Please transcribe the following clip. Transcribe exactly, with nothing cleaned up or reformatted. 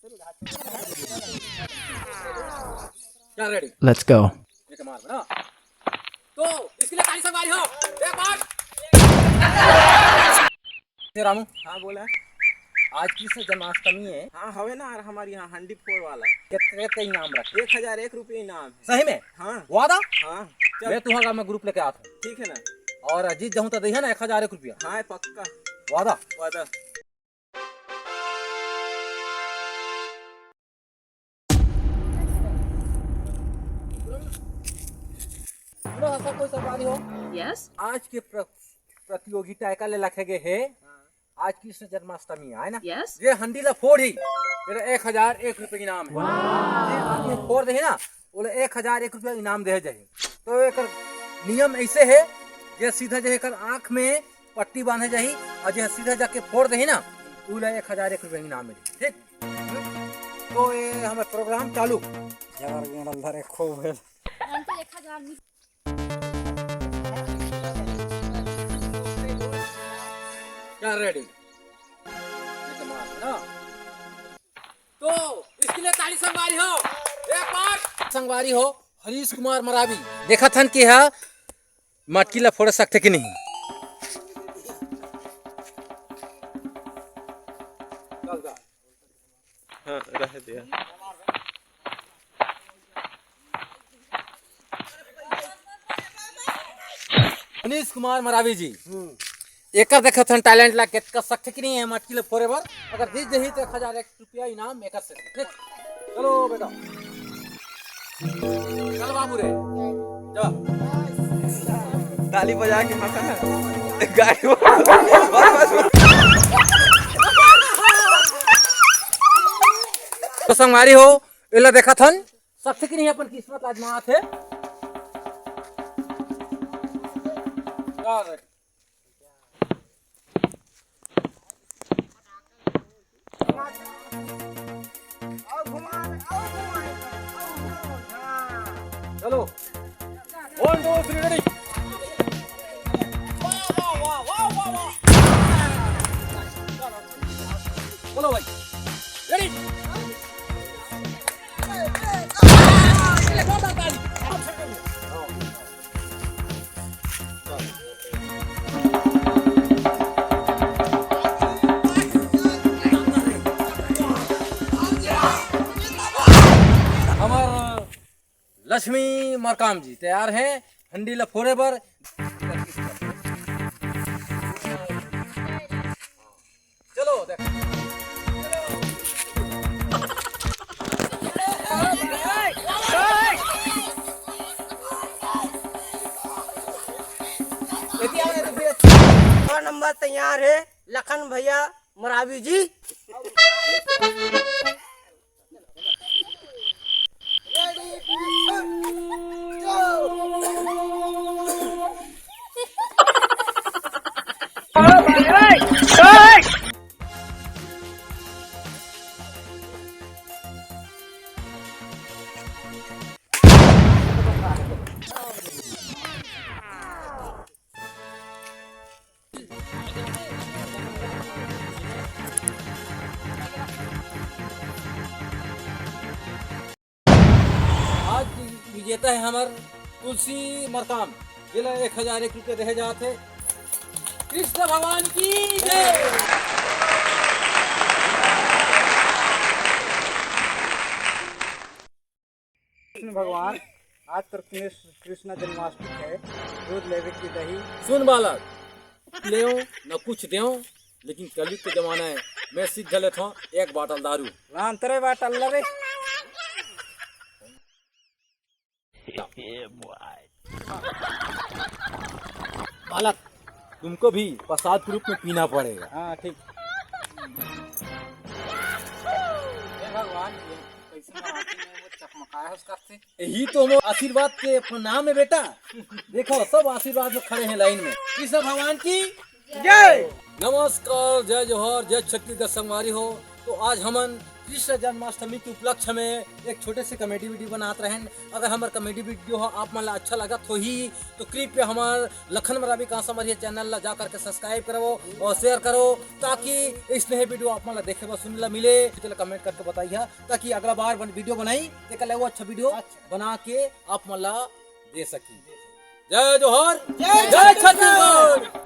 क्या ready? Let's go. ये कमाल बना। तो इसके लिए ताली संगवारी हो। एक बार। ये रामू। हाँ, बोला। आज कृष्ण जन्माष्टमी है। हाँ, हवे ना, और हमारे यहाँ हंडी फोड़ वाला। कितने का इनाम रखे? एक हजार एक रुपये इनाम है। सही में? हाँ। वादा? हाँ। चल। मैं तुम्हारा, मैं ग्रुप लेके आता हूँ। ठीक है ना? और जीत जाऊँ तो दे ना एक हजार एक रुपया। हाँ, पक्का। वादा? वादा। सुनो, ऐसा कोई संगवारी हो? यस। आज के प्र-, प्रतियोगिता एकर ले रखे गए हे। आज कृष्ण जन्माष्टमी आय ना? यस। ये हंडी ला फोड़ ही, तेरा एक हजार एक रुपये इनाम है। जे आदमी फोड़ दे ना, ओला एक हजार एक रुपया इनाम दे जाही। तो एकर नियम ऐसे है, जे सीधा जे एकर आँख में पट्टी बांधे जाही, और जे सीधा जाके फोड़ देही ना, ओला एक हजार एक रुपया इनाम मिली। ठीक? तो ये हमारे प्रोग्राम चालू। यार, ये अंदर एक खूब है। हम तो एक हजार नहीं। क्या रेडी? ये तो मार ना। तो इसके लिए ताली संगवारी हो, एक बार संगवारी हो, हरीश कुमार मरावी। देखत हन कि हा मटकी ला फोड़ सकथे कि नहीं। हाँ, रह दिया। मनीष कुमार मरावी जी, एकर देखत हन टैलेंट ला, केतका सकथे कि नहीं है मटकी ला फोड़े बर। अगर जीत जही तो एक हजार एक रुपया इनाम एकर से। ठीक? चलो बेटा। चल बाबू रे, जा। ताली बजा के हंसा ना। गाड़ी में। बस, बस, बस। तो संगवारी हो, एला देखत हन, सकथे कि नहीं अपन किस्मत आजमात हे। चलो, one, two, three, ready। चलो भाई, ready। हमर लक्ष्मी मरकाम जी तैयार हैं हंडी ला फोड़े बर। चलो, देख। नंबर तैयार है लखन भैया मरावी जी। आज विजेता है हमर तुलसी मरकाम, जेला एक हजार एक रुपया देहे जात हे। कृष्ण भगवान की जय। कृष्ण भगवान, आज तो कृष्ण, कृष्ण जन्माष्टमी है, दूध लेवे की दही। सुन बालक, लेओ न कुछ देओ, लेकिन कलयुग के जमाना है, मैं सीधा लेता हूँ एक बाटल दारू। लान तेरे बाटल ला रे। बालक, तुमको भी प्रसाद के रूप में पीना पड़ेगा। हाँ, ठीक। हे भगवान, ये कैसे आदमी है, वो चकमकाए हो उसका से? यही तो मोर आशीर्वाद के प्रणाम है बेटा। देखो, सब आशीर्वाद में खड़े हैं लाइन में। कृष्ण भगवान की जय। नमस्कार, जय जोहार, जय छत्तीसगढ़ संगवारी हो। तो आज हमन कृष्ण जन्माष्टमी के उपलक्ष्य में एक छोटे से कॉमेडी वीडियो बनात रहेन। अगर हमर कॉमेडी वीडियो ह आप मन ला अच्छा लगत होही तो कृपया हमर लखन मरावी कांसा मरिया चैनल ला जा करके सब्सक्राइब करो और शेयर करो, ताकि इसने वीडियो आप मन ला देखे बर सुने ला मिले। चलो कमेंट करके बताइए, ताकि अगला बार बन, वीडियो बनाई तेकर ले वो अच्छा वीडियो बना के आप मन ला दे सकी। जय जोहार, जय छत्तीसगढ़।